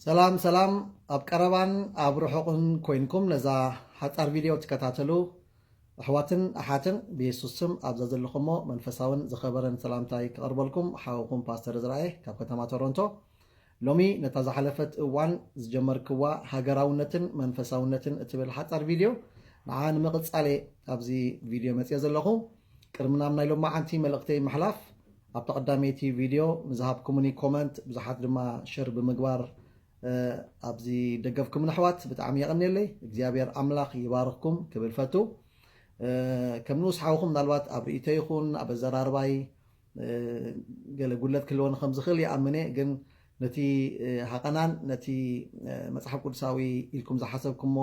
ሰላም ሰላም፣ ኣብ ቀረባን ኣብ ርሑቕን ኮይንኩም ነዛ ሓጻር ቪድዮ ትከታተሉ ኣሕዋትን ኣሓትን ብየሱስ ስም ኣብዛ ዘለኹሞ መንፈሳውን ዝኸበረን ሰላምታይ ክቐርበልኩም ሓውኹም ፓስተር ዝረኣየ ካብ ከተማ ቶሮንቶ። ሎሚ ነታ ዝሓለፈት እዋን ዝጀመርክዋ ሃገራውነትን መንፈሳውነትን እትብል ሓጻር ቪድዮ ንዓ ንምቕጻል እየ ኣብዚ ቪድዮ መጽየ ዘለኹ። ቅድሚ ናብ ናይ ሎማዓንቲ መልእኽተይ ምሕላፍ ኣብታ ቀዳመይቲ ቪድዮ ንዝሃብኩምኒ ኮመንት ብዙሓት ድማ ሸር ብምግባር ኣብዚ ደገፍኩም ኣሕዋት ብጣዕሚ የቐንየለይ። እግዚኣብሔር ኣምላኽ ይባርኽኩም ክብል ፈቱ። ከም ንኡስ ሓውኹም ምናልባት ኣብ ርእይቶ ይኹን ኣብ ኣዘራርባይ ገለ ጉድለት ክህልወኒ ከም ዝኽእል ይኣምን እየ። ግን ነቲ ሃቐናን ነቲ መጽሓፍ ቅዱሳዊ ኢልኩም ዝሓሰብኩሞ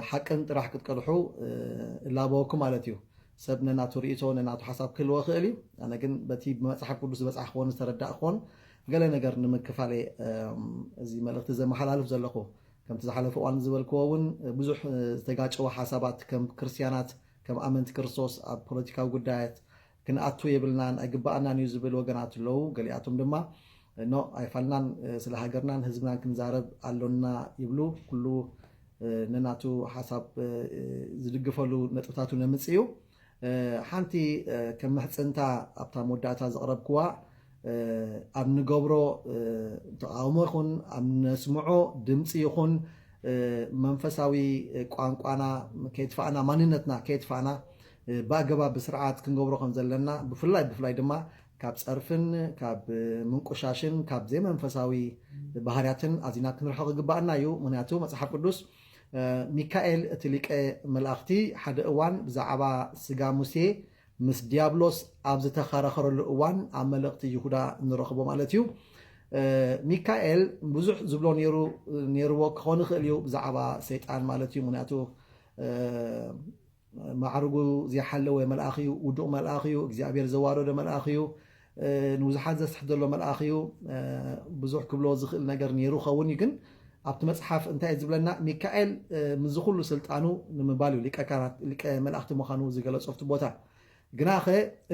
ሓቅን ጥራሕ ክትቀድሑ እላበወኩም ማለት እዩ። ሰብ ነናቱ ርእይቶ ነናቱ ሓሳብ ክህልዎ ይኽእል እዩ። ኣነ ግን በቲ ብመጽሓፍ ቅዱስ ዝበጻሕክዎን ዝተረዳእክዎን ገለ ነገር ንምክፋል እየ እዚ መልእኽቲ ዘመሓላልፍ ዘለኹ። ከምቲ ዝሓለፈ እዋን ዝበልክዎ እውን ብዙሕ ዝተጋጨወ ሓሳባት ከም ክርስትያናት ከም ኣመንቲ ክርስቶስ ኣብ ፖለቲካዊ ጉዳያት ክንኣቱ የብልናን ኣይግባኣናን እዩ ዝብል ወገናት ኣለዉ። ገሊኣቶም ድማ ኖ ኣይፋልናን ስለ ሃገርናን ህዝብናን ክንዛረብ ኣሎና ይብሉ። ኩሉ ነናቱ ሓሳብ ዝድግፈሉ ነጥብታቱ ነምጽእ እዩ። ሓንቲ ከም ምሕጽንታ ኣብታ መወዳእታ ዘቕረብክዋ ኣብ ንገብሮ ተቃውሞ ይኹን ኣብ ነስምዖ ድምፂ ይኹን መንፈሳዊ ቋንቋና ከየጥፋእና ማንነትና ከየጥፋእና ብኣገባብ ብስርዓት ክንገብሮ ከም ዘለና ብፍላይ ብፍላይ ድማ ካብ ጸርፍን ካብ ምንቁሻሽን ካብ ዘይመንፈሳዊ ባህርያትን ኣዚና ክንርሕቕ ይግባኣና እዩ። ምክንያቱ መጽሓፍ ቅዱስ ሚካኤል እቲ ሊቀ መላእኽቲ ሓደ እዋን ብዛዕባ ስጋ ሙሴ ምስ ዲያብሎስ ኣብ ዝተኸራኸረሉ እዋን ኣብ መልእኽቲ ይሁዳ ንረኽቦ ማለት እዩ። ሚካኤል ብዙሕ ዝብሎ ነይርዎ ክኾን ይኽእል እዩ ብዛዕባ ሰይጣን ማለት እዩ። ምክንያቱ ማዕርጉ ዘይሓለወ መልኣኽ እዩ፣ ውዱቕ መልኣኽ እዩ፣ እግዚኣብሔር ዘዋረዶ መልኣኽ እዩ፣ ንብዙሓት ዘስሕት ዘሎ መልኣኽ እዩ። ብዙሕ ክብሎ ዝኽእል ነገር ነይሩ ኸውን እዩ። ግን ኣብቲ መጽሓፍ እንታይ እዩ ዝብለና? ሚካኤል ምስዚ ኩሉ ስልጣኑ ንምባል እዩ ሊቀ ካህናት ሊቀ መላእኽቲ ምዃኑ ዝገለጾ ኣብቲ ቦታ። ግናኸ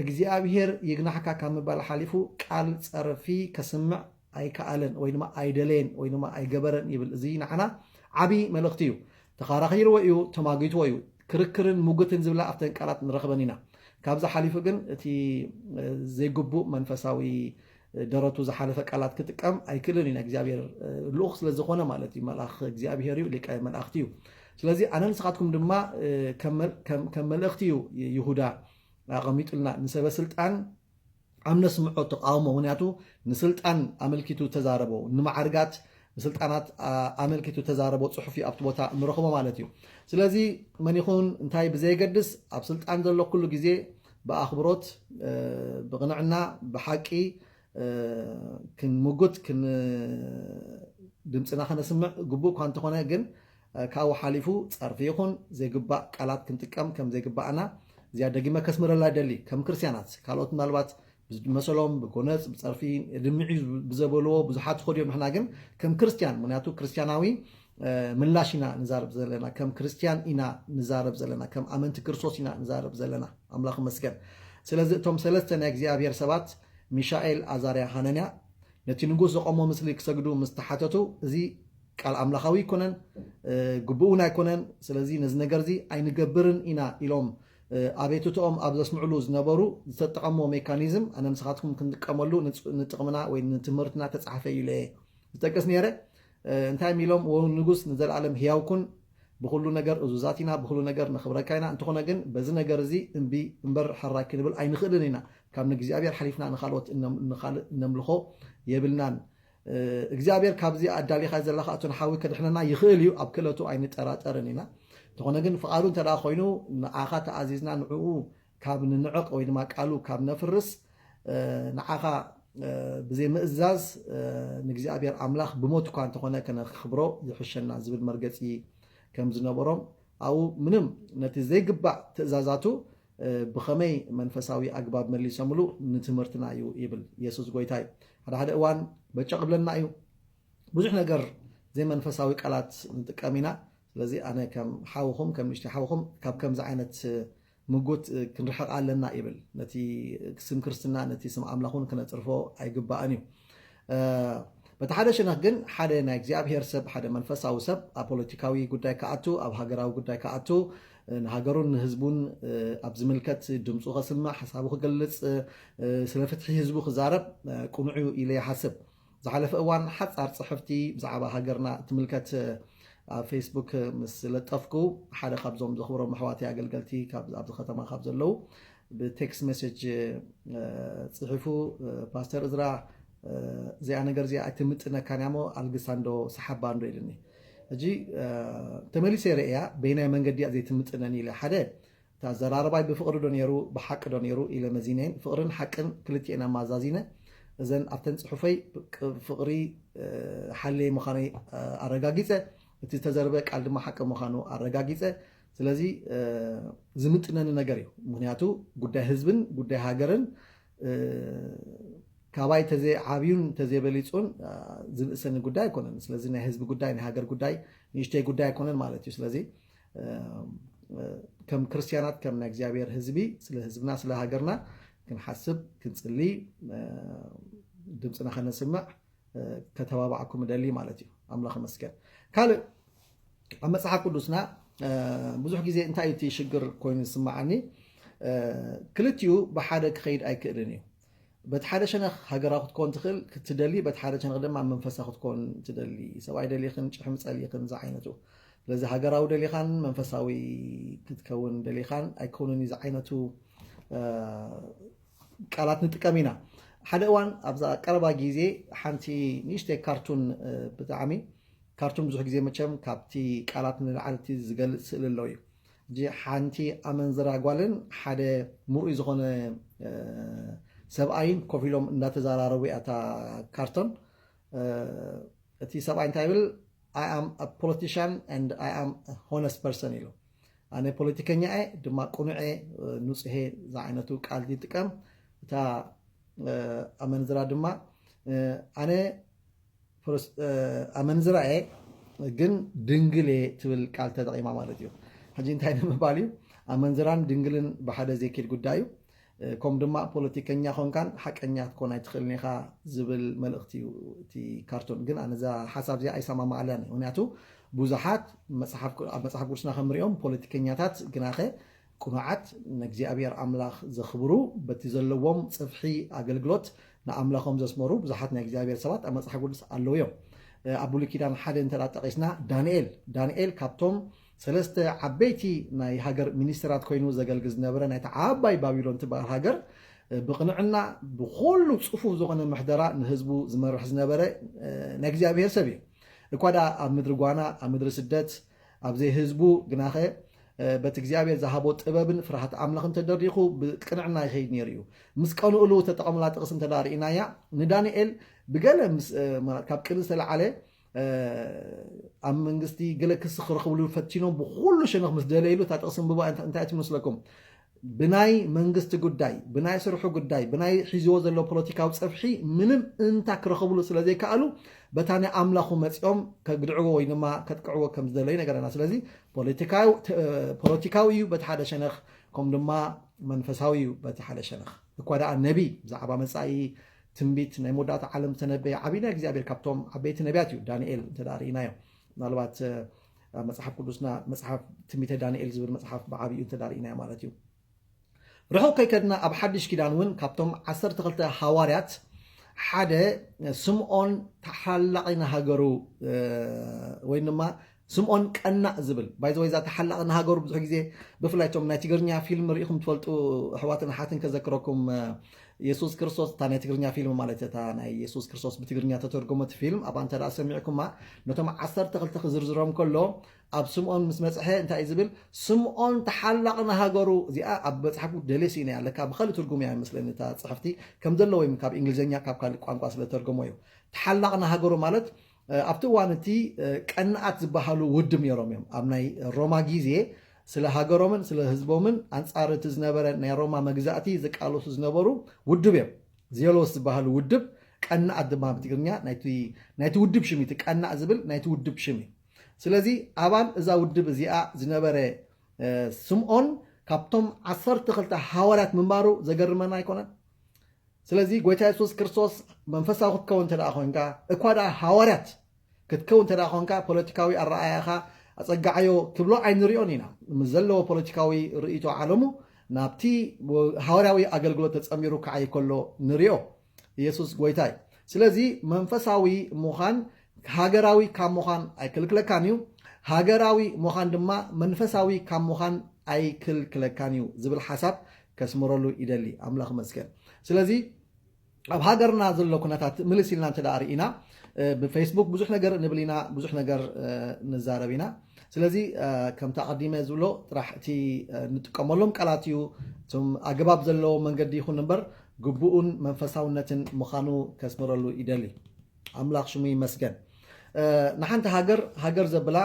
እግዚኣብሔር ይግናሕካ ካብ ምባል ሓሊፉ ቃል ጸርፊ ከስምዕ ኣይከኣለን ወይ ድማ ኣይደለየን ወይ ድማ ኣይገበረን ይብል። እዚ ንዓና ዓብዪ መልእኽቲ እዩ። ተኻራኺርዎ እዩ፣ ተማጊትዎ እዩ። ክርክርን ሙግትን ዝብላ ኣብተን ቃላት ንረኽበን ኢና። ካብዚ ሓሊፉ ግን እቲ ዘይግቡእ መንፈሳዊ ደረቱ ዝሓለፈ ቃላት ክጥቀም ኣይክእልን እዩ። ናይ እግዚኣብሔር ልኡኽ ስለ ዝኾነ ማለት እዩ። መልኣኽ እግዚኣብሔር እዩ፣ ሊቀ መላእኽቲ እዩ። ስለዚ ኣነ ንስኻትኩም ድማ ከም መልእኽቲ እዩ ይሁዳ ኣቐሚጡልና ንሰበ ስልጣን ኣብ ነስምዖ ተቃውሞ። ምክንያቱ ንስልጣን ኣመልኪቱ ተዛረቦ፣ ንማዕርጋት ንስልጣናት ኣመልኪቱ ተዛረቦ ጽሑፍ እዩ ኣብቲ ቦታ ንረኽቦ ማለት እዩ። ስለዚ መን ይኹን እንታይ ብዘየገድስ ኣብ ስልጣን ዘሎ ኩሉ ግዜ ብኣኽብሮት ብቕንዕና ብሓቂ ክንምጉት ድምፅና ከነስምዕ ግቡእ እኳ እንተኾነ ግን ካብኡ ሓሊፉ ጸርፊ ይኹን ዘይግባእ ቃላት ክንጥቀም ከም ዘይግባኣና እዚኣ ደጊመ ከስምረላ ደሊ። ከም ክርስትያናት ካልኦት ምናልባት ብመሰሎም ብጎነፅ ብፀርፊ ድምዒ ብዘበልዎ ብዙሓት ትኸዱ እዮም። ንሕና ግን ከም ክርስትያን ምክንያቱ ክርስትያናዊ ምላሽ ኢና ንዛረብ ዘለና፣ ከም ክርስትያን ኢና ንዛረብ ዘለና፣ ከም ኣመንቲ ክርስቶስ ኢና ንዛረብ ዘለና። ኣምላኽ ይመስገን። ስለዚ እቶም ሰለስተ ናይ እግዚኣብሔር ሰባት ሚሻኤል፣ ኣዛርያ፣ ሃነንያ ነቲ ንጉስ ዘቆሞ ምስሊ ክሰግዱ ምስ ተሓተቱ እዚ ቃል ኣምላኻዊ ኣይኮነን፣ ግቡእ እውን ኣይኮነን። ስለዚ ነዚ ነገር እዚ ኣይንገብርን ኢና ኢሎም ኣቤቱትኦም ኣብ ዘስምዕሉ ዝነበሩ ዝተጠቐምዎ ሜካኒዝም ኣነ ንስኻትኩም ክንጥቀመሉ ንጥቕምና ወይ ንትምህርትና ተፃሕፈ እዩ ኢለ ዝጠቅስ ነይረ። እንታይ ኢሎም ንጉስ ንዘለኣለም ህያው ኩን፣ ብኩሉ ነገር እዙዛት ኢና፣ ብኩሉ ነገር ነኽብረካ ኢና። እንተኾነ ግን በዚ ነገር እዚ እምቢ እምበር ሕራይ ክንብል ኣይንኽእልን ኢና። ካብ ንእግዚኣብሔር ሓሊፍና ንኻልኦት ንኻልእ እነምልኾ የብልናን። እግዚኣብሔር ካብዚ ኣዳሊኻ ዘለኻ እቶ ንሓዊ ከድሕነና ይኽእል እዩ፣ ኣብ ክእለቱ ኣይንጠራጠርን ኢና። እንተኾነ ግን ፍቓዱ እንተ ኮይኑ ንዓኻ ተኣዚዝና ንዕኡ ካብ ንንዕቕ ወይ ድማ ቃሉ ካብ ነፍርስ ንዓኻ ብዘይ ምእዛዝ ንእግዚኣብሔር ኣምላኽ ብሞት እኳ እንተኾነ ከነኽብሮ ይሕሸና ዝብል መርገጺ ከም ዝነበሮም ኣብኡ ምንም ነቲ ዘይግባእ ትእዛዛቱ ብኸመይ መንፈሳዊ ኣግባብ መሊሶምሉ ንትምህርትና እዩ ይብል። የሱስ ጎይታ እዩ። ሓደ ሓደ እዋን በጨቕ ብለና እዩ። ብዙሕ ነገር ዘይመንፈሳዊ ቃላት ንጥቀም ኢና። ስለዚ ኣነ ከም ሓውኹም ከም ንእሽተይ ሓውኹም ካብ ከምዚ ዓይነት ምጉት ክንርሕቕ ኣለና ይብል። ነቲ ስም ክርስትና ነቲ ስም ኣምላኽ እውን ክነጽርፎ ኣይግባእን እዩ። እቲ ሓደ ሸነኽ ግን ሓደ ናይ እግዚኣብሔር ሰብ፣ ሓደ መንፈሳዊ ሰብ ኣብ ፖለቲካዊ ጉዳይ ክኣቱ፣ ኣብ ሃገራዊ ጉዳይ ክኣቱ፣ ንሃገሩን ንህዝቡን ኣብ ዝምልከት ድምፁ ከስምዕ፣ ሓሳቡ ክገልፅ፣ ስለ ፍትሒ ህዝቡ ክዛረብ ቅኑዕ እዩ ኢለ ይሓስብ። ዝሓለፈ እዋን ሓፃር ፅሕፍቲ ብዛዕባ ሃገርና እትምልከት ኣብ ፌስቡክ ምስ ለጠፍኩ፣ ሓደ ካብዞም ዘኽብሮም ኣሕዋተይ ኣገልገልቲ ኣብዚ ከተማ ካብ ዘለዉ ብቴክስት ሜሴጅ ፅሒፉ፣ ፓስተር እዝራ፣ እዚኣ ነገር እዚኣ ኣይትምጥነካን እያ እሞ ኣልግሳ እንዶ ሰሓባ እንዶ ኢልኒ። ሕጂ ተመሊሰ ርእያ በይናይ መንገዲ እያ ዘይትምጥነኒ ኢለ። ሓደ፣ እታ ኣዘራርባይ ብፍቕሪ ዶ ነይሩ ብሓቂ ዶ ነይሩ ኢለ መዚነን። ፍቕርን ሓቅን ክልቲኤን ኣማዛዚነ፣ እዘን ኣብተን ፅሑፈይ ፍቕሪ ሓልየ ምዃነይ ኣረጋጊፀ፣ እቲ ዝተዘርበ ቃል ድማ ሓቂ ምዃኑ ኣረጋጊፀ። ስለዚ ዝምጥነኒ ነገር እዩ። ምክንያቱ ጉዳይ ህዝብን ጉዳይ ሃገርን ካባይ ተዘይዓብዩን ተዘይበሊፁን ዝንእሰኒ ጉዳይ ኣይኮነን። ስለዚ ናይ ህዝቢ ጉዳይ፣ ናይ ሃገር ጉዳይ ንእሽተይ ጉዳይ ኣይኮነን ማለት እዩ። ስለዚ ከም ክርስትያናት፣ ከም ናይ እግዚኣብሔር ህዝቢ፣ ስለ ህዝብና ስለ ሃገርና ክንሓስብ፣ ክንፅሊ፣ ድምፅና ከነስምዕ ከተባባዕኩም እደሊ ማለት እዩ። ኣምላኽ ይመስገን። ካልእ ኣብ መፅሓፍ ቅዱስና ብዙሕ ግዜ እንታይ እዩ እቲ ሽግር ኮይኑ ዝስምዓኒ፣ ክልቲኡ ብሓደ ክኸይድ ኣይክእልን እዩ። በቲ ሓደ ሸነኽ ሃገራዊ ክትኮን ትኽእል ክትደሊ፣ በቲ ሓደ ሸነኽ ድማ መንፈሳዊ ክትኮን ትደሊ። ሰብኣይ ደሊኽን ጭሕሚ ጸሊኽን ዝዓይነቱ። ስለዚ ሃገራዊ ደሊኻን መንፈሳዊ ክትከውን ደሊኻን ኣይከውንን እዩ ዝዓይነቱ ቃላት ንጥቀም ኢና። ሓደ እዋን ኣብዛ ቀረባ ግዜ ሓንቲ ንእሽተይ ካርቱን ብጣዕሚ ካርቱን ብዙሕ ግዜ መቸም ካብቲ ቃላት ንላዕሊ እቲ ዝገልጽ ስእሊ ኣሎ እዩ። ሕጂ ሓንቲ ኣመንዝራ ጓልን ሓደ ምሩይ ዝኾነ ሰብኣይን ኮፍ ኢሎም እንዳተዘራረቡ እያ እታ ካርቶን። እቲ ሰብኣይ እንታይ ይብል? I am a politician and I am a honest person ኢሉ። ኣነ ፖለቲከኛ እየ ድማ ቅኑዕ እየ፣ ንጹህ እየ ዝዓይነቱ ቃል ይጥቀም። እታ ኣመንዝራ ድማ ኣነ ኣመንዝራ እየ ግን ድንግል እየ ትብል ቃል ተጠቂማ ማለት እዩ። ሕጂ እንታይ ንምባል እዩ? ኣመንዝራን ድንግልን ብሓደ ዘይከይድ ጉዳይ እዩ። ከም ድማ ፖለቲከኛ ኮንካን ሓቀኛ ክትኮን ኣይትኽእልን ኢኻ ዝብል መልእኽቲ እዩ እቲ ካርቶን። ግን ኣነ እዛ ሓሳብ እዚኣ ኣይሰማማዓላን እየ። ምክንያቱ ብዙሓት ኣብ መፅሓፍ ቅዱስና ከምንሪኦም ፖለቲከኛታት ግናኸ ቅኑዓት ንእግዚኣብሔር ኣምላኽ ዘኽብሩ በቲ ዘለዎም ጽፍሒ ኣገልግሎት ንኣምላኾም ዘስመሩ ብዙሓት ናይ እግዚኣብሔር ሰባት ኣብ መጽሓፍ ቅዱስ ኣለዉ እዮም። ኣብ ብሉይ ኪዳን ሓደ እንተ ጠቒስና ዳንኤል ዳንኤል ካብቶም ሰለስተ ዓበይቲ ናይ ሃገር ሚኒስትራት ኮይኑ ዘገልግል ዝነበረ ናይታ ዓባይ ባቢሎን ትበሃል ሃገር ብቕንዕና ብኩሉ ጽፉፍ ዝኾነ ምሕደራ ንህዝቡ ዝመርሕ ዝነበረ ናይ እግዚኣብሔር ሰብ እዩ። እኳ ደኣ ኣብ ምድሪ ጓና ኣብ ምድሪ ስደት ኣብ ዘይህዝቡ ግናኸ በቲ እግዚኣብሔር ዝሃቦ ጥበብን ፍርሃት ኣምላኽን ተደሪኹ ብቅንዕና ይኸይድ ነይሩ እዩ። ምስ ቀንኡሉ ተጠቐምላ ጥቕሲ እንተ ርኢናያ ንዳንኤል ብገለ ካብ ቅን ዝተለዓለ ኣብ መንግስቲ ገለ ክሲ ክረኽብሉ ፈቲኖም ብኩሉ ሸነኽ ምስ ደለይሉ እታ ጥቕሲ እንብባ እንታይ ትመስለኩም? ብናይ መንግስቲ ጉዳይ ብናይ ስርሑ ጉዳይ ብናይ ሒዝዎ ዘሎ ፖለቲካዊ ፀፍሒ ምንም እንታ ክረኽብሉ ስለ ዘይከኣሉ በታ ናይ ኣምላኹ መፂኦም ከግድዕዎ ወይ ድማ ከጥቅዕዎ ከም ዝደለዩ ነገረና። ስለዚ ፖለቲካዊ እዩ በቲ ሓደ ሸነኽ፣ ከም ድማ መንፈሳዊ እዩ በቲ ሓደ ሸነኽ። እኳ ደኣ ነቢ ብዛዕባ መፃኢ ትንቢት ናይ መወዳእታ ዓለም ዝተነበየ ዓብዪ ናይ እግዚኣብሔር ካብቶም ዓበይቲ ነቢያት እዩ ዳንኤል እንተ ርኢናዮ። ምናልባት መፅሓፍ ቅዱስና መፅሓፍ ትንቢተ ዳንኤል ዝብል መፅሓፍ ብዓብዩ እንተ ርኢናዮ ማለት እዩ። ርሑቕ ከይከድና ኣብ ሓድሽ ኪዳን እውን ካብቶም ዓሰርተ ክልተ ሃዋርያት ሓደ ስምዖን ተሓላቒ ንሃገሩ ወይ ድማ ስምዖን ቀናእ ዝብል ባይዘወይ እዛ ተሓላቒ ንሃገሩ ብዙሕ ግዜ ብፍላይ ቶም ናይ ትግርኛ ፊልም ርኢኹም ትፈልጡ ኣሕዋትን ኣሓትን ከዘክረኩም የሱስ ክርስቶስ እታ ናይ ትግርኛ ፊልም ማለት እታ ናይ የሱስ ክርስቶስ ብትግርኛ ተተርጎመት ፊልም ኣብኣ እንተ ሰሚዕኩማ ነቶም ዓሰርተ ክልተ ክዝርዝሮም ከሎ ኣብ ስምዖን ምስ መፅሐ እንታይ እዩ ዝብል? ስምዖን ተሓላቕ ንሃገሩ። እዚኣ ኣብ መፅሓፍ ደሌ ስኢነ ኣለካ ብካልእ ትርጉም እያ መስለኒ እታ ፅሕፍቲ ከም ዘለዎ ወይ ካብ እንግሊዝኛ ካብ ካልእ ቋንቋ ስለ ተርጎሞ እዩ። ተሓላቕ ንሃገሩ ማለት ኣብቲ እዋን እቲ ቀናኣት ዝበሃሉ ውድብ ነይሮም እዮም። ኣብ ናይ ሮማ ግዜ ስለ ሃገሮምን ስለ ህዝቦምን ኣንፃር እቲ ዝነበረ ናይ ሮማ መግዛእቲ ዝቃለሱ ዝነበሩ ውድብ እዮም። ዜሎስ ዝበሃሉ ውድብ ቀናኣት ድማ ብትግርኛ ናይቲ ውድብ ሽም እዩ። ቀናእ ዝብል ናይቲ ውድብ ሽም እዩ። ስለዚ ኣባል እዛ ውድብ እዚኣ ዝነበረ ስምዖን ካብቶም ዓሰርተ ክልተ ሃዋርያት ምንባሩ ዘገርመና ኣይኮነን? ስለዚ ጎይታ የሱስ ክርስቶስ መንፈሳዊ ክትከውን እንተ ደኣ ኮንካ፣ እኳ ደኣ ሃዋርያት ክትከውን እንተ ደኣ ኮንካ፣ ፖለቲካዊ ኣረኣእያኻ ኣጸጋዓዮ ክብሎ ኣይንሪኦን ኢና። ምስ ዘለዎ ፖለቲካዊ ርእይቶ ዓለሙ ናብቲ ሃዋርያዊ ኣገልግሎት ተጸሚሩ ክዓይ ከሎ ንሪኦ። የሱስ ጎይታ እዩ። ስለዚ መንፈሳዊ ምዃን ሃገራዊ ካብ ምዃን ኣይክልክለካን እዩ። ሃገራዊ ምዃን ድማ መንፈሳዊ ካብ ምዃን ኣይክልክለካን እዩ ዝብል ሓሳብ ከስምረሉ ይደሊ። ኣምላኽ መስገን። ስለዚ ኣብ ሃገርና ዘሎ ኩነታት ምልስ ኢልና እንተ ደኣ ርኢና፣ እ፣ ብፌስቡክ ብዙሕ ነገር ንብል ኢና፣ ብዙሕ ነገር፣ እ፣ ንዛረብ ኢና። ስለዚ፣ እ፣ ከምቲ ኣቐዲመ ዝብሎ ጥራሕ እቲ፣ እ፣ ንጥቀመሎም ቃላት እዩ። እቶም ኣገባብ ዘለዎ መንገዲ ይኹን እምበር ግቡኡን መንፈሳውነትን ምዃኑ ከስምረሉ ይደሊ። ኣምላኽ ሽሙ ይመስገን። እ፣ ንሓንቲ ሃገር፣ ሃገር ዘብላ፣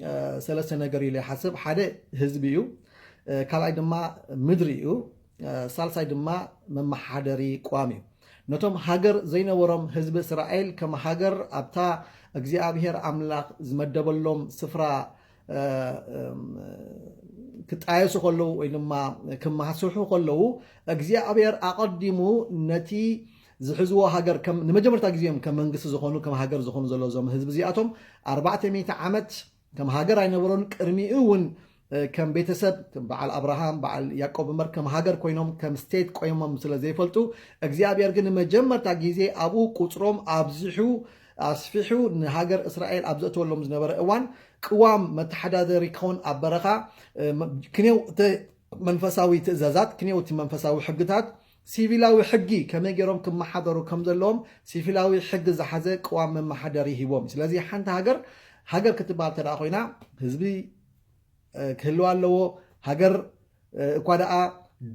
እ፣ ሰለስተ ነገር እዩ ኢለ ይሓስብ። ሓደ ህዝቢ እዩ፣ እ፣ ካልኣይ ድማ ምድሪ እዩ፣ እ፣ ሳልሳይ ድማ መመሓደሪ ቅዋም እዩ። ነቶም ሃገር ዘይነበሮም ህዝቢ እስራኤል ከም ሃገር ኣብታ እግዚኣብሔር ኣምላኽ ዝመደበሎም ስፍራ፣ እ፣ እም፣ ክጣየሱ ከለዉ ወይ ድማ ክማስሑ ከለዉ እግዚኣብሔር ኣቐዲሙ ነቲ ዝሕዝዎ ሃገር ከም ንመጀመርታ ግዜ እዮም ከም መንግስቲ ዝኾኑ ከም ሃገር ዝኾኑ ዘለዉ እዞም ህዝቢ እዚኣቶም ኣርባዕተ ሚእቲ ዓመት ከም ሃገር ኣይነበሮን። ቅድሚኡ እውን እ፣ ከም ቤተሰብ ከም በዓል ኣብርሃም በዓል ያዕቆብ እምበር ከም ሃገር ኮይኖም ከም ስቴት ቆይሞም ስለ ዘይፈልጡ እግዚኣብሔር ግን ንመጀመርታ ግዜ ኣብኡ ቁፅሮም ኣብዚሑ ኣስፊሑ ንሃገር እስራኤል ኣብ ዘእተወሎም ዝነበረ እዋን ቅዋም መተሓዳደሪ ክኸውን ኣብ በረኻ እ፣ መ- ክንየው እቲ መንፈሳዊ ትእዛዛት ክንየው እቲ መንፈሳዊ ሕግታት ሲቪላዊ ሕጊ ከመይ ገይሮም ክመሓደሩ ከም ዘለዎም ሲቪላዊ ሕጊ ዝሓዘ ቅዋም መመሓደሪ ሂቦም እዩ። ስለዚ ሓንቲ ሃገር ሃገር ክትበሃል እንተ ደኣ ኮይና ህዝቢ እ፣ ክህልዋ ኣለዎ። ሃገር እ፣ እኳ ደኣ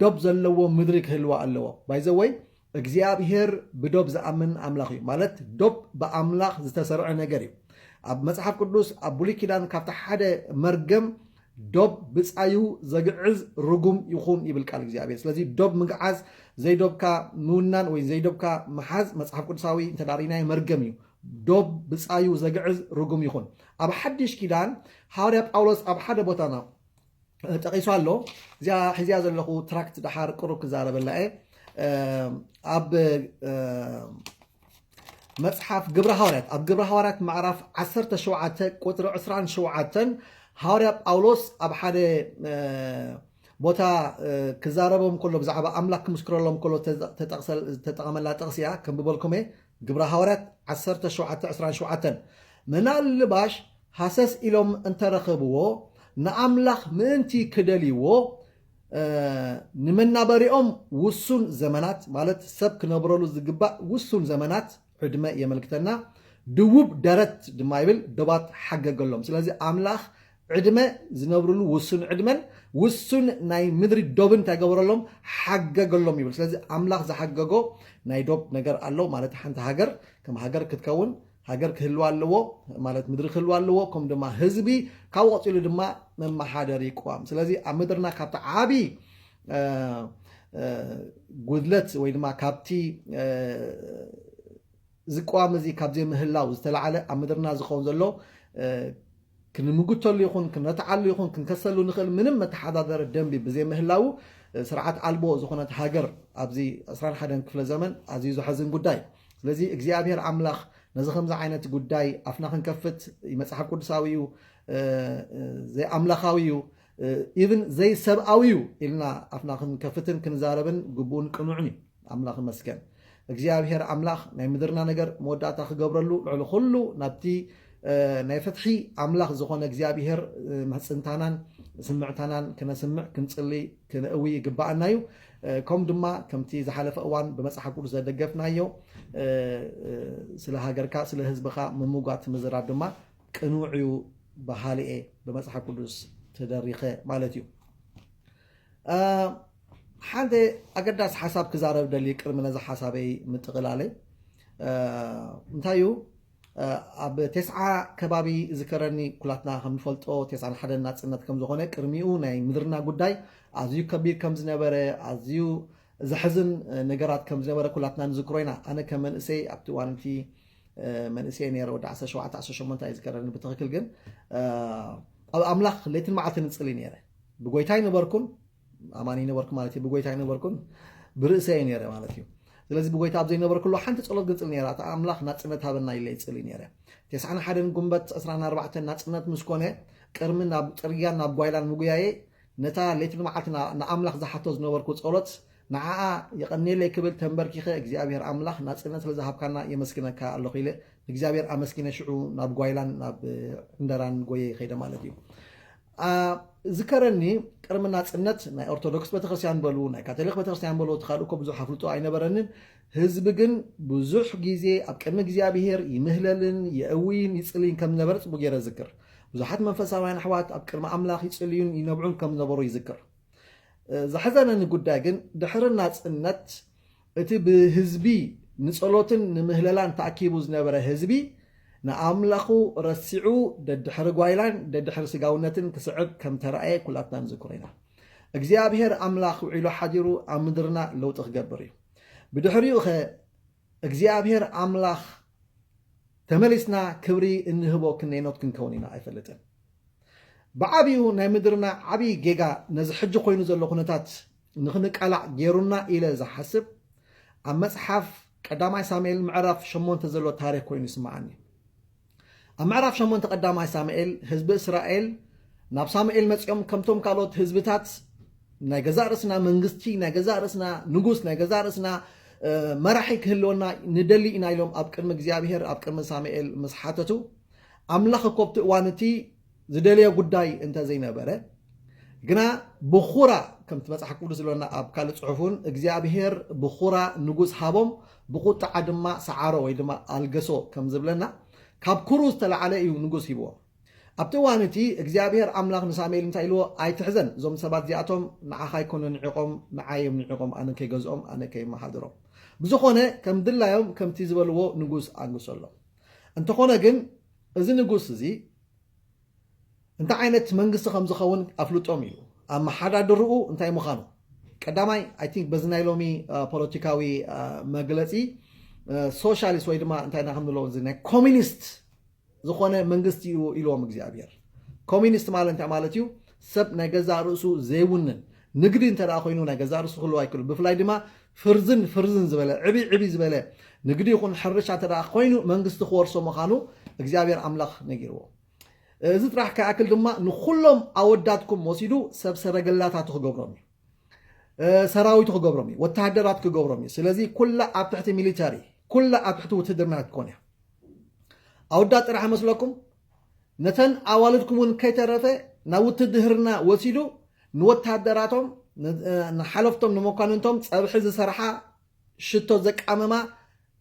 ዶብ ዘለዎ ምድሪ ክህልዋ ኣለዎ። ባይዘወይ እግዚኣብሔር ብዶብ ዝኣምን ኣምላኽ እዩ። ማለት ዶብ ብኣምላኽ ዝተሰርዐ ነገር እዩ። ኣብ መጽሓፍ ቅዱስ ኣብ ብሉይ ኪዳን ካብቲ ሓደ መርገም ዶብ ብጻዩ ዘግዕዝ ርጉም ይኹን ይብል ቃል እግዚኣብሔር። ስለዚ ዶብ ምግዓዝ ዘይዶብካ ምውናን ወይ ዘይዶብካ ምሓዝ መጽሓፍ ቅዱሳዊ እንተዳሪናዮ መርገም እዩ። ዶብ ብጻዩ ዘግዕዝ ርጉም ይኹን። ኣብ ሓድሽ ኪዳን ሃዋርያ ጳውሎስ ኣብ ሓደ ቦታና ጠቒሱ ኣሎ። እዚኣ ሒዝያ ዘለኹ ትራክት ደሓር ቅሩብ ክዛረበላ እየ። እ፣ ኣብ እ፣ መጽሓፍ ግብረ ሃዋርያት ኣብ ግብረ ሃዋርያት ምዕራፍ ዓሰርተ ሸውዓተ ቁጽሪ ዕስራን ሸውዓተን ሃዋርያ ጳውሎስ ኣብ ሓደ እ፣ ቦታ እ፣ ክዛረቦም ከሎ ብዛዕባ ኣምላኽ ክምስክረሎም ከሎ ተጠቕሰል- ዝተጠቐመላ ጥቕሲ እያ። ከንብበልኩም እየ። ግብረ ሃዋርያት ዓሰርተ ሸውዓተ ዕስራን ሸውዓተን ምናልባሽ ሃሰስ ኢሎም እንተረኸብዎ ንኣምላኽ ምእንቲ ክደልይዎ እ፣ ንመናበሪኦም ውሱን ዘመናት ማለት ሰብ ክነብረሉ ዝግባእ ውሱን ዘመናት ዕድመ የመልክተና። ድውብ ደረት ድማ ይብል ዶባት ሓገገሎም። ስለዚ ኣምላኽ ዕድመ ዝነብርሉ ውሱን ዕድመን ውሱን ናይ ምድሪ ዶብን እንታይ ገበረሎም ሓገገሎም ይብል። ስለዚ ኣምላኽ ዝሓገጎ ናይ ዶብ ነገር ኣሎ ማለት ሓንቲ ሃገር ከም ሃገር ክትከውን ሃገር ክህልዋ ኣለዎ ማለት ምድሪ ክህልዋ ኣለዎ ከም ድማ ህዝቢ ካብኡ ቀፂሉ ድማ መመሓደሪ ቅዋም ስለዚ ኣብ ምድርና ካብቲ ዓብዪ እ፣ እ፣ ጉድለት ወይ ድማ ካብቲ እ፣ እዚ ቅዋም እዚ ካብ ዘይምህላው ዝተላዓለ ኣብ ምድርና ዝኸውን ዘሎ እ፣ ክንምጉተሉ ይኹን ክነተዓሉ ይኹን ክንከሰሉ ንኽእል ምንም መተሓዳደሪ ደንቢ ብዘይምህላው እ፣ ስርዓት ኣልቦ ዝኾነት ሃገር ኣብዚ ዕስራን ሓደን ክፍለ ዘመን ኣዝዩ ዘሐዝን ጉዳይ ስለዚ እግዚኣብሔር ኣምላኽ ነዚ ከምዚ ዓይነት ጉዳይ ኣፍና ክንከፍት መፅሓፍ ቅዱሳዊ እዩ እ፣ እ፣ ዘይኣምላኻዊ እዩ ኢቭን ዘይሰብኣዊ እዩ ኢልና ኣፍና ክንከፍትን ክንዛረብን ግቡእን ቅኑዕን እዩ ኣምላኽ መስገን እግዚኣብሔር ኣምላኽ ናይ ምድርና ነገር መወዳእታ ክገብረሉ ልዕሊ ኩሉ ናብቲ ናይ ፍትሒ ኣምላኽ ዝኾነ እግዚኣብሔር ምሕፅንታናን ስምዕታናን ክነስምዕ ክንፅሊ ክንእዊ ይግባኣና እዩ ከም ድማ ከምቲ ዝሓለፈ እዋን ብመፅሓፍ ቅዱስ ዘደገፍናዮ ስለ ሃገርካ ስለ ህዝብኻ ምምጓት ምዝራብ ድማ ቅኑዕ እዩ በሃሊ እየ ብመፅሓፍ ቅዱስ ተደሪኸ ማለት እዩ ሓንቲ ኣገዳሲ ሓሳብ ክዛረብ ደሊ ቅድሚ ነዚ ሓሳበይ ምጥቕላለይ እንታይ እዩ ኣብ ቴስዓ ከባቢ ዝከረኒ ኩላትና ከም ንፈልጦ ቴስዓን ሓደን ናፅነት ከም ዝኾነ ቅድሚኡ ናይ ምድርና ጉዳይ ኣዝዩ ከቢድ ከም ዝነበረ ኣዝዩ ዘሕዝን ነገራት ከም ዝነበረ ኩላትና ንዝክሮ ኢና ኣነ ከም መንእሰይ ኣብቲ እዋን እቲ መንእሰይ ነረ ወዲ ዓሰርተ ሸውዓተ ዓሰርተ ሸሞንተ እዩ ዝከረኒ ብትኽክል ግን ኣብ ኣምላኽ ለይትን መዓልትን እፅሊ ነረ ብጎይታ ይነበርኩን ኣማኒ ነበርኩ ማለት እዩ ብጎይታ ይነበርኩን ብርእሰ እየ ነረ ማለት እዩ ስለዚ ብጎይታ ኣብ ዘይነበርኩሉ ሓንቲ ጸሎት ግንጽል ነይራ። እታ ኣምላኽ ናጽነት ሃበና ኢለ ይጽሊ ነይረ። ተስዓን ሓደን ጉንበት ዕስራን ኣርባዕተን ናጽነት ምስ ኮነ፣ ቅድሚ ናብ ጽርግያን ናብ ጓይላን ምጉያየ፣ ነታ ለይትን መዓልቲ ንኣምላኽ ዝሓቶ ዝነበርኩ ጸሎት፣ ንዓኣ የቐንየለይ ክብል ተንበርኪኸ፣ እግዚኣብሔር ኣምላኽ ናጽነት ስለ ዝሃብካና የመስግነካ ኣለኹ ኢለ ንእግዚኣብሔር ኣመስጊነ፣ ሽዑ ናብ ጓይላን ናብ ዕንደራን ጎየ ይኸይደ ማለት እዩ። ዝከረኒ፣ ቅድሚ ናጽነት ናይ ኦርቶዶክስ ቤተክርስትያን በሉ፣ ናይ ካቶሊክ ቤተክርስትያን በሉ፣ እቲ ካልእ እኮ ብዙሕ ኣፍልጦ ኣይነበረንን። ህዝቢ ግን ብዙሕ ግዜ ኣብ ቅድሚ እግዚኣብሔር ይምህለልን የእውይን ይጽልይን ከም ዝነበረ ጽቡቅ ገይረ ዝክር። ብዙሓት መንፈሳውያን ኣሕዋት ኣብ ቅድሚ ኣምላኽ ይጽልዩን ይነብዑን ከም ዝነበሩ ይዝክር። ዘሕዘነኒ ጉዳይ ግን፣ ድሕሪ ናጽነት እቲ ብህዝቢ ንጸሎትን ንምህለላን ተኣኪቡ ዝነበረ ህዝቢ፣ ንኣምላኹ ረሲዑ፣ ደድሕሪ ጓይላን ደድሕሪ ስጋውነትን ክስዕብ ከም ተራእየ ኩላትና ንዝክሮ ኢና። እግዚኣብሔር ኣምላኽ ውዒሉ ሓዲሩ ኣብ ምድርና ለውጢ ክገብር እዩ። ብድሕሪኡ ኸ እግዚኣብሔር ኣምላኽ ተመሊስና ክብሪ እንህቦ ክንነይኖት ክንከውን ኢና ኣይፈልጥን። ብዓብዩ ናይ ምድርና ዓብዪ ጌጋ ነዚ ሕጂ ኮይኑ ዘሎ ኩነታት ንኽንቃላዕ ገይሩና ኢለ ዝሓስብ፣ ኣብ መጽሓፍ ቀዳማይ ሳሙኤል ምዕራፍ ሸሞንተ ዘሎ ታሪኽ ኮይኑ ይስምዓኒ። ኣብ ምዕራፍ ሸሞንተ ቀዳማይ ሳሙኤል ህዝቢ እስራኤል ናብ ሳሙኤል መጺኦም፣ ከምቶም ካልኦት ህዝብታት ናይ ገዛእ ርእስና መንግስቲ፣ ናይ ገዛእ ርእስና ንጉስ፣ ናይ ገዛእ ርእስና መራሒ ክህልወና ንደሊ ኢና ኢሎም ኣብ ቅድሚ እግዚኣብሔር ኣብ ቅድሚ ሳሙኤል ምስ ሓተቱ፣ ኣምላኽ እኮ ኣብቲ እዋን እቲ ዝደለዮ ጉዳይ እንተ ዘይነበረ፣ ግና ብኹራ፣ ከምቲ መጽሓፍ ቅዱስ ዝብለና ኣብ ካልእ ጽሑፍ እውን እግዚኣብሔር ብኹራ ንጉስ ሃቦም፣ ብቁጥዓ ድማ ሰዓሮ ወይ ድማ ኣልገሶ ከም ዝብለና፣ ካብ ኩሩ ዝተላዕለ እዩ ንጉስ ሂብዎም። ኣብቲ እዋን እቲ እግዚኣብሔር ኣምላኽ ንሳሙኤል እንታይ ኢልዎ? ኣይትሕዘን፣ እዞም ሰባት እዚኣቶም ንዓኻ ኣይኮኑን ንዒቖም፣ ንዓይ እዮም ንዒቖም፣ ኣነ ከይገዝኦም፣ ኣነ ከይመሓድሮም። ብዝኾነ ከም ድላዮም ከምቲ ዝበልዎ ንጉስ ኣንግሰሎም። እንተኾነ ግን እዚ ንጉስ እዚ እንታይ ዓይነት መንግስቲ ከም ዝኸውን ኣፍልጦም እዩ። ኣመሓዳድርኡ እንታይ ምዃኑ ቀዳማይ፣ I think፣ በዚ ናይ ሎሚ ፖለቲካዊ መግለፂ ሶሻሊስት ወይ ድማ እንታይ ኢና ክንብሎ፣ እዚ ናይ ኮሚኒስት ዝኾነ መንግስቲ እዩ ኢልዎም እግዚኣብሔር። ኮሚኒስት ማለት እንታይ ማለት እዩ? ሰብ ናይ ገዛእ ርእሱ ዘይውንን፣ ንግዲ እንተ ደኣ ኮይኑ ናይ ገዛእ ርእሱ ክህልዎ ኣይክእሉን። ብፍላይ ድማ ፍርዝን ፍርዝን ዝበለ ዕብይ ዕብይ ዝበለ ንግዲ ይኹን ሕርሻ እንተ ደኣ ኮይኑ መንግስቲ ክወርሶ ምዃኑ እግዚኣብሔር ኣምላኽ ነጊርዎ። እዚ ጥራሕ ከይኣክል ድማ ንኹሎም ኣወዳትኩም ወሲዱ ሰብ ሰረገላታቱ ክገብሮም እዩ። ሰራዊቱ ክገብሮም እዩ። ወተሃደራት ክገብሮም እዩ። ስለዚ ኩላ ኣብ ትሕቲ ሚሊተሪ፣ ኩላ ኣብ ትሕቲ ውትድርና ክትኮን እያ። ኣወዳት ጥራሕ መስለኩም? ነተን ኣዋልድኩም እውን ከይተረፈ ናብ ውትድህርና ወሲዱ ንወተሃደራቶም፣ ንሓለፍቶም፣ ንመኳንንቶም ጸብሒ ዝሰርሓ ሽቶ ዘቃመማ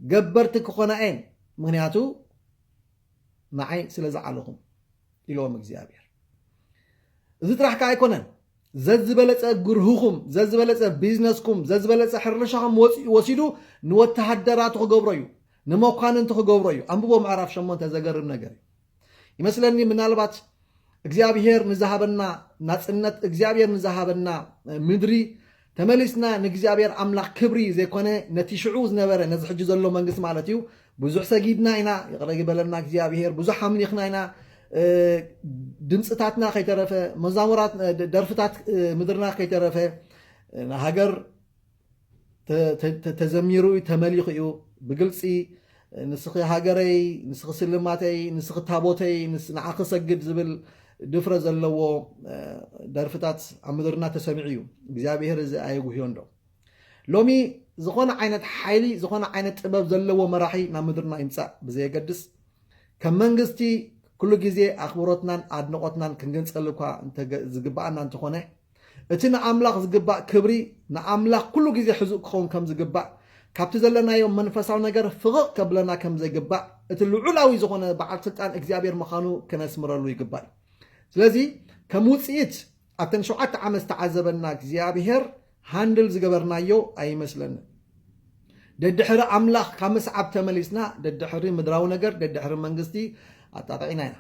ገበርቲ ክኾና እየን። ምኽንያቱ ንዓይ ስለ ዝዓለኹም ኢልዎም እግዚኣብሔር። እዚ ጥራሕ ከኣ ኣይኮነን። ዘዝበለጸ ግርህኹም፣ ዘዝበለጸ ቢዝነስኩም፣ ዘዝበለጸ ሕርሻኹም ወፂኡ ወሲዱ ንወተሃደራቱ ክገብሮ እዩ፣ ንመኳንንቲ ክገብሮ እዩ። ኣንብቦ ምዕራፍ ሸሞንተ፣ ዘገርም ነገር እዩ። ይመስለኒ ምናልባት እግዚኣብሔር ንዝሃበና ናጽነት፣ እግዚኣብሔር ንዝሃበና ምድሪ ተመሊስና ንእግዚኣብሔር ኣምላኽ ክብሪ ዘይኮነ ነቲ ሽዑ ዝነበረ፣ ነዚ ሕጂ ዘሎ መንግስቲ ማለት እዩ፣ ብዙሕ ሰጊድና ኢና፣ ይቕረ ይበለና እግዚኣብሔር፣ ብዙሕ ኣምሊኽና ኢና። ድምፅታትና ከይተረፈ፣ መዛሙራት፣ ደርፍታት ምድርና ከይተረፈ፣ ንሃገር ተዘሚሩ እዩ፣ ተመሊኹ እዩ። ብግልፂ ንስኺ ሃገረይ፣ ንስኺ ስልማተይ፣ ንስኺ ታቦተይ፣ ንዓኺ ሰግድ ዝብል ድፍረት ዘለዎ ደርፍታት ኣብ ምድርና ተሰሚዑ እዩ። እግዚኣብሔር እዚ ኣየጉህዮን ዶ? ሎሚ ዝኾነ ዓይነት ሓይሊ፣ ዝኾነ ዓይነት ጥበብ ዘለዎ መራሒ ናብ ምድርና ይምጻእ ብዘየገድስ፣ ከም መንግስቲ ኩሉ ግዜ ኣኽብሮትናን ኣድንቖትናን ክንግንጸሉ እኳ ዝግብኣና እንተኾነ፣ እቲ ንኣምላኽ ዝግባእ ክብሪ ንኣምላኽ ኩሉ ግዜ ሕዙእ ክኸውን ከም ዝግባእ፣ ካብቲ ዘለናዮ መንፈሳዊ ነገር ፍቕቕ ከብለና ከም ዘይግባእ፣ እቲ ልዑላዊ ዝኾነ በዓል ስልጣን እግዚኣብሔር ምዃኑ ክነስምረሉ ይግባእ። ስለዚ ከም ውፅኢት ኣብተን ሸውዓተ ዓመት ዝተዓዘበና እግዚኣብሔር ሃንድል ዝገበርናዮ ኣይመስለንን። ደድሕሪ ኣምላኽ ካብ ምስዓብ ተመሊስና ደድሕሪ ምድራዊ ነገር፣ ደድሕሪ መንግስቲ ኣጣጥዒና ኢና።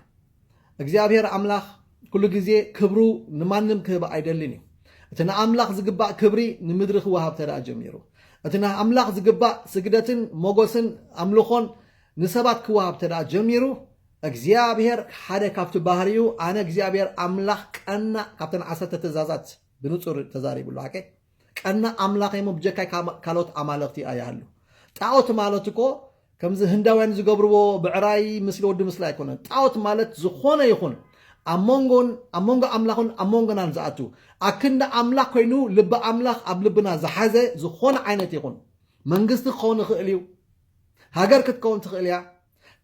እግዚኣብሔር ኣምላኽ ኩሉ ግዜ ክብሩ ንማንም ክህብ ኣይደልን እዩ። እቲ ንኣምላኽ ዝግባእ ክብሪ ንምድሪ ክወሃብ ተደኣ ጀሚሩ፣ እቲ ንኣምላኽ ዝግባእ ስግደትን ሞጎስን ኣምልኾን ንሰባት ክወሃብ ተደኣ ጀሚሩ፣ እግዚኣብሔር ሓደ ካብቲ ባህሪኡ፣ ኣነ እግዚኣብሔር ኣምላኽ ቀናእ፣ ካብተን ዓሰርተ ትእዛዛት ብንጹር ተዛሪቡ ኣሎ። ሓቀይ ቀናእ ኣምላኽ እሞ ብጀካይ ካልኦት ኣማልኽቲ ኣይሃሉ። ጣዖት ማለት እኮ ከምዚ ህንዳውያን ዝገብርዎ ብዕራይ፣ ምስሊ ወዲ፣ ምስላ ኣይኮነን። ጣዖት ማለት ዝኾነ ይኹን ኣብ መንጎን ኣብ መንጎ ኣምላኽን ኣብ መንጎናን ዝኣቱ፣ ኣክንዲ ኣምላኽ ኮይኑ ልቢ ኣምላኽ ኣብ ልብና ዝሓዘ ዝኾነ ዓይነት ይኹን፣ መንግስቲ ክኸውን ይኽእል እዩ፣ ሃገር ክትከውን ትኽእል እያ።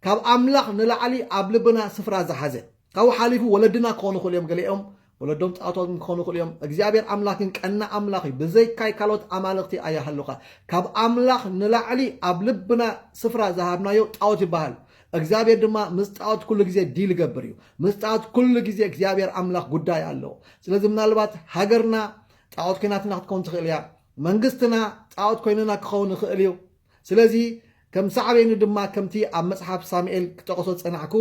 ካብ ኣምላኽ ንላዕሊ ኣብ ልብና ስፍራ ዝሓዘ፣ ካብኡ ሓሊፉ ወለድና ክኾኑ ይኽእሉ እዮም፣ ገሊኦም ወለዶም ጣዖታት ክኾኑ ይኽእሉ እዮም። እግዚኣብሔር ኣምላኽ ግን ቀና ኣምላኽ እዩ። ብዘይካይ ካልኦት ኣማልኽቲ ኣይሃሉኻ። ካብ ኣምላኽ ንላዕሊ ኣብ ልብና ስፍራ ዝሃብናዮ ጣዖት ይበሃል። እግዚኣብሔር ድማ ምስ ጣዖት ኩሉ ግዜ ዲል ይገብር እዩ። ምስ ጣዖት ኩሉ ግዜ እግዚኣብሔር ኣምላኽ ጉዳይ ኣለዎ። ስለዚ ምናልባት ሃገርና ጣዖት ኮይናትና ክትከውን ትኽእል እያ። መንግስትና ጣዖት ኮይንና ክኸውን ይኽእል እዩ። ስለዚ ከም ሳዕቤኑ ድማ ከምቲ ኣብ መጽሓፍ ሳሙኤል ክጠቕሶ ዝጸናሕኩ፣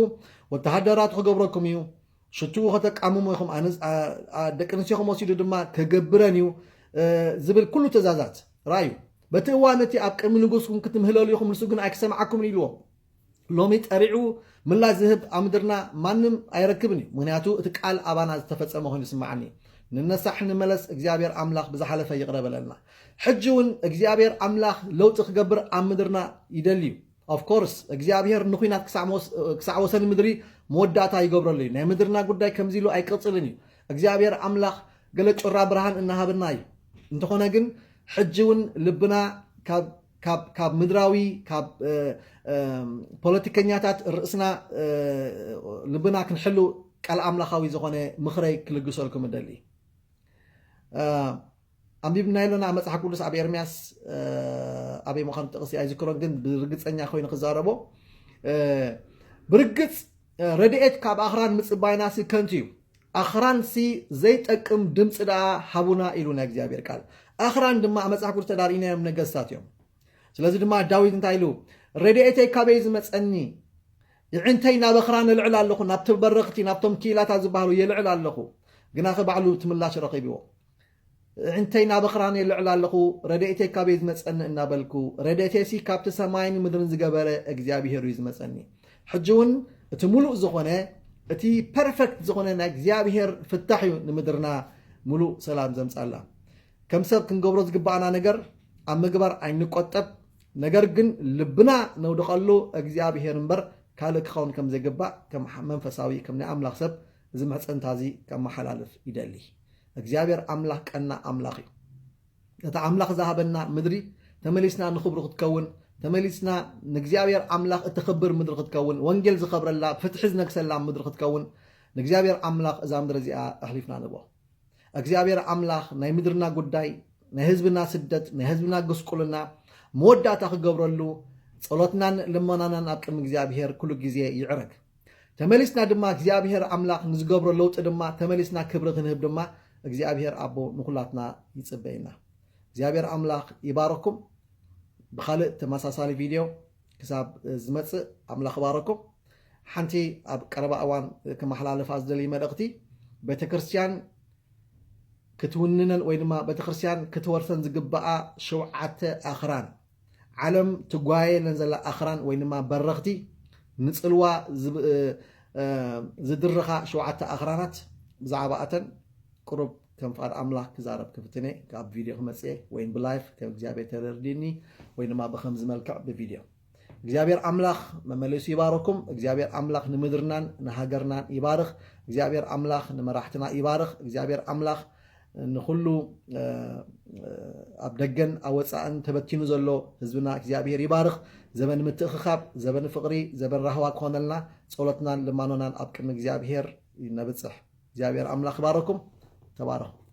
ወተሃደራቱ ክገብረኩም እዩ፣ ሽትኡ ከተቃምሙ ኢኹም፣ ኣነ- ኣ- ኣ- ደቂ ኣንስትዮኹም ወሲዱ ድማ ክገብረን እዩ፣ እ፣ ዝብል ኩሉ ትእዛዛት ራእዩ። በቲ እዋን እቲ ኣብ ቅድሚ ንጉስኩም ክትምህለሉ ኢኹም፣ ንሱ ግን ኣይክሰምዓኩምን ኢልዎም። ሎሚ ጠሪዑ ምላሽ ዝህብ ኣብ ምድርና ማንም ኣይረክብን እዩ፣ ምክንያቱ እቲ ቃል ኣባና ዝተፈጸመ ኮይኑ ይስምዓኒ። ንነሳሕ ንመለስ፣ እግዚኣብሔር ኣምላኽ ብዝሓለፈ ይቕረ በለልና። ሕጂ እውን እግዚኣብሔር ኣምላኽ ለውጢ ክገብር ኣብ ምድርና ይደሊ እዩ። ኦፍኮርስ እግዚኣብሔር ንኹናት ክሳዕ መወስ- ክሳዕ ወሰን ምድሪ መወዳእታ ይገብረሉ እዩ። ናይ ምድርና ጉዳይ ከምዚ ኢሉ ኣይቅጽልን እዩ። እግዚኣብሔር ኣምላኽ ገለ ጩራ ብርሃን እናሃበና እዩ። እንተኾነ ግን ሕጂ እውን ልብና ካብ ካብ ካብ ምድራዊ ካብ እ፣ እ፣ ፖለቲከኛታት ርእስና እ፣ ልብና ክንሕሉ ቃል ኣምላኻዊ ዝኾነ ምኽረይ ክልግሰልኩም እደሊ። እ፣ ኣንቢብና ኣለና መጽሓፍ ቅዱስ ኣብ ኤርምያስ እ፣ ኣበይ ምዃኑ ጥቕሲ ኣይዝክሮን፣ ግን ብርግጸኛ ኮይኑ ክዛረቦ እ፣ ብርግጽ እ፣ ረድኤት ካብ ኣኽራን ምጽባይና ሲ ከንቱ እዩ። ኣኽራን ሲ ዘይጠቅም ድምፂ ደኣ ሃቡና ኢሉ ናይ እግዚኣብሔር ቃል። ኣኽራን ድማ ኣብ መጽሓፍ ቅዱስ ተዳርኢናዮም ነገስታት እዮም። ስለዚ ድማ ዳዊት እንታይ ኢሉ? ረድኤተይ ካበይ ዝመጸኒ? ይዕንተይ ናብ ኣኽራን እልዕል ኣለኹ፣ ናብቲ በረኽቲ ናብቶም ክኢላታት ዝበሃሉ የልዕል ኣለኹ፣ ግናኸ ባዕሉ ትምላሽ ረኺብዎ። ይዕንተይ ናብ ኣኽራን የልዕል ኣለኹ፣ ረድኤተይ ካበይ ዝመጸኒ እናበልኩ፣ ረድኤተይሲ ካብቲ ሰማይን ምድርን ዝገበረ እግዚኣብሔር እዩ ዝመጸኒ። ሕጂ እውን እቲ ምሉእ ዝኾነ እቲ ፐርፌክት ዝኾነ ናይ እግዚኣብሔር ፍታሕ እዩ ንምድርና ምሉእ ሰላም ዘምጻላ። ከም ሰብ ክንገብሮ ዝግባኣና ነገር ኣብ ምግባር ኣይንቆጠብ። ነገር ግን ልብና ነውድቐሉ እግዚኣብሔር እምበር ካልእ ክኸውን ከም ዘይግባእ ከም መንፈሳዊ ከም ናይ ኣምላኽ ሰብ እዚ ምሕጽንታ እዚ ከመሓላልፍ ይደሊ። እግዚኣብሔር ኣምላኽ ቀና ኣምላኽ እዩ። እቲ ኣምላኽ ዝሃበና ምድሪ ተመሊስና ንኽብሩ ክትከውን፣ ተመሊስና ንእግዚኣብሔር ኣምላኽ እተኽብር ምድሪ ክትከውን፣ ወንጌል ዝኸብረላ፣ ፍትሒ ዝነግሰላ ምድሪ ክትከውን ንእግዚኣብሔር ኣምላኽ እዛ ምድሪ እዚኣ ኣሕሊፍና ንቦ። እግዚኣብሔር ኣምላኽ ናይ ምድርና ጉዳይ፣ ናይ ህዝብና ስደት፣ ናይ ህዝብና ጉስቁልና መወዳእታ ክገብረሉ ጸሎትናን ልመናናን ኣብ ቅድሚ እግዚኣብሔር ኩሉ ግዜ ይዕረግ። ተመሊስና ድማ እግዚኣብሔር ኣምላኽ ንዝገብሮ ለውጢ ድማ ተመሊስና ክብሪ ክንህብ ድማ እግዚኣብሔር ኣቦ ንኹላትና ይጽበየና። እግዚኣብሔር ኣምላኽ ይባረኩም። ብኻልእ ተመሳሳሊ ቪድዮ ክሳብ ዝመጽእ ኣምላኽ ይባረኩም። ሓንቲ ኣብ ቀረባ እዋን ክመሓላለፋ ዝደልዩ መልእኽቲ፣ ቤተክርስትያን ክትውንነን ወይ ድማ ቤተክርስትያን ክትወርሰን ዝግባኣ ሸውዓተ ኣኽራን፣ ዓለም ትጓየለን ዘላ ኣኽራን ወይ ድማ በረኽቲ፣ ንጽልዋ ዝብ- እ- እ- ዝድርኻ ሸውዓተ ኣኽራናት፣ ብዛዕባ ኣተን ቁሩብ ከም ፍቓድ ኣምላኽ ክዛረብ ክፍትነ ካብ ቪድዮ ክመጽእ ወይ ብላይፍ ከም እግዚኣብሔር ተረድኒ ወይ ድማ ብኸምዚ መልክዕ ብቪድዮ። እግዚኣብሔር ኣምላኽ መመሊሱ ይባረኩም። እግዚኣብሔር ኣምላኽ ንምድርናን ንሃገርናን ይባርኽ። እግዚኣብሔር ኣምላኽ ንመራሕትና ይባርኽ። እግዚኣብሔር ኣምላኽ ንኹሉ እ፣ እ፣ ኣብ ደገን ኣብ ወፃእን ተበቲኑ ዘሎ ህዝብና እግዚኣብሔር ይባርኽ። ዘበን ምትእኽኻብ፣ ዘበን ፍቕሪ፣ ዘበን ራህዋ ክኾነልና ጸሎትናን ልማኖናን ኣብ ቅድሚ እግዚኣብሔር ነብጽሕ። እግዚኣብሔር ኣምላኽ ይባረኩም። ተባረኹ።